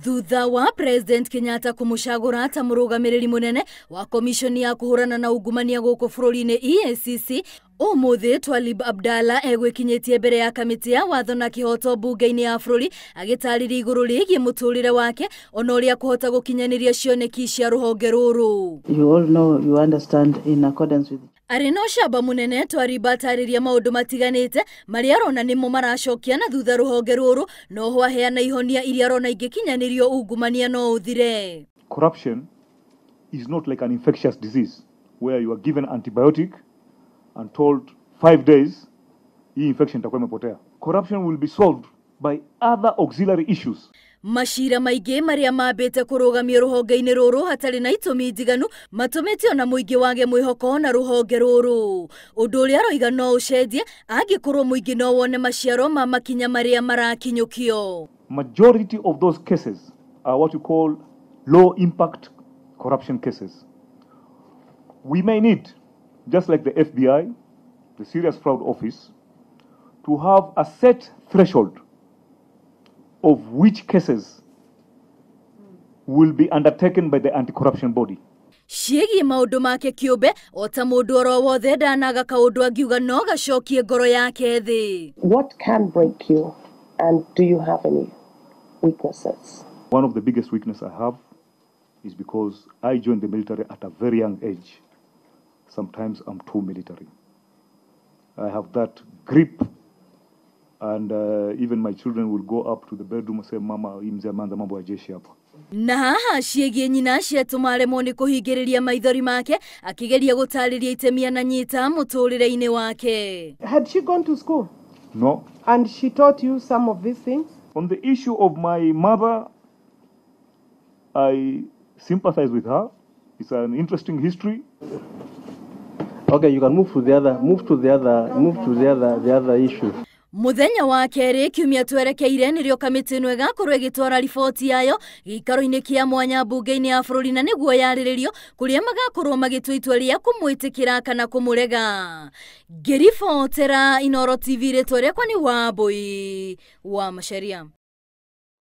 Thutha wa President Kenyatta kũmũcagũra ta mũrũgamĩrĩri mũnene wa komishoni ya kũhũrana na ungumania gũkũ bũrũri-inĩ EACC, ũmũthĩ Twalib Abdalla egwĩkinyĩtie mbere ya kamĩtĩ ya watho na kĩhoto mbunge-inĩ ya bũrũri agĩtarĩria igũrũ rĩgiĩ mũtũrĩre wake ona ũrĩa kũhota gũkinyanĩria cioneki cia rũhonge rũrũ. You all know, you understand, in accordance with Arĩ na ũcamba mũnene Twariba atarĩria maũndũ matiganĩte marĩa arona nĩmo maracokia na thutha rũhonge rũrũ no ho aheana ihonia iria arona ingĩkinyanĩrio ungumania no ũthire. Corruption is not like an infectious disease where you are given antibiotic and told 5 days hii infection itakuwa imepotea. Corruption will be solved by other auxiliary issues. Macira maingĩ marĩa mambĩte kũrũgamio rũhonge-inĩ rũrũ hatarĩ na itũmi njiganu matũmĩte ona mũingĩ wage mwĩhoko na rũhonge rũrũ, ũndũ ũrĩa aroiga no ũcenjie angĩkorwo mũingĩ no wone maciaro ma makinya marĩa marakinyũkio. Majority of those cases are what you call low impact corruption cases. We may need, just like the FBI, the Serious Fraud Office, to have a set threshold of which cases will be undertaken by the anti-corruption body. Ciĩgiĩ maũndũ make kĩũmbe o ta mũndũ oro wothe ndanaga kaũndũ angiuga no gacokie ngoro yake thĩ. What can break you, and do you have any weaknesses? One of the biggest weaknesses I have is because I joined the military at a very young age. Sometimes I'm too military. I have that grip, and even my children will go up to the bedroom and say, Mama, hii mzee ameanza mambo ya jeshi hapa. Na haha ciĩgiĩ nyina ciatũma aremwo nĩ kũhingĩrĩria maithori make akĩgeria gũtarĩria itemi ananyita mũtũrĩre-inĩ wake. Had she gone to school? No. And she taught you some of these things? On the issue of my mother, I sympathize with her. It's an interesting history. Okay, you can move to the other, move to the other, move to the other issue. Muthenya wa kerĩ kiumia twerekeire nĩrĩo kamĩtĩ ĩno ĩgakorwo ĩgĩtwara riboti yayo gĩikaro-inĩ kĩa mwanya mbunge-inĩ ya bũrũri na nĩguo yarĩrĩrio kũrĩa magakorwo magĩtua itua rĩa kũmwĩtĩkĩra kana kũmũrega. Ngĩribotera Inooro TV rĩtwa rĩakwa nĩ Wambui wa Macharia.